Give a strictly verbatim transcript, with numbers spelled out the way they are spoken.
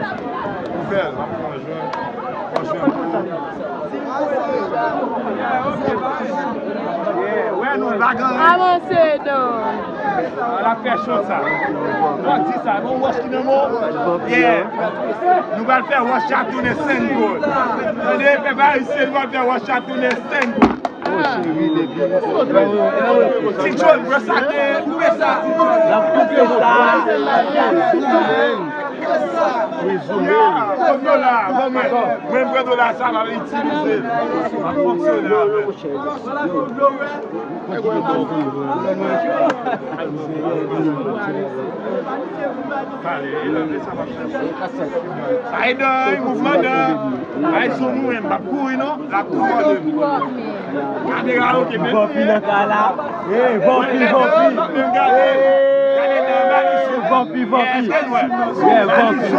Ou fè l, w ap pran jwenn, pran jwenn pou. Yeah, wè nou, l pa gen anyen. Avanse, don. Ala fè cho sa. Mwen di sa, bon, wòch ki nan men w. Yeah. Nou pral fè wòch la tounen senk gòl. Tande, pèp ayisyen, nou pral fè wòch la tounen senk gòl. Ti John, wè sa te, koupe sa, Ti John. N ap koupe sa. Pran dola, mwen, mwen pran dola sa, m ap itilize l. M ap fonksyone avè l. Ay, dan, mouvman dan. Ay, sou nou menm, m ap kouri, non. L ap tou mòde m. Kamera, ok, men. Vòpi nan kay la. Hey, vòpi, vòpi. Hey, vòpi, vòpi. Yeah, vòpi.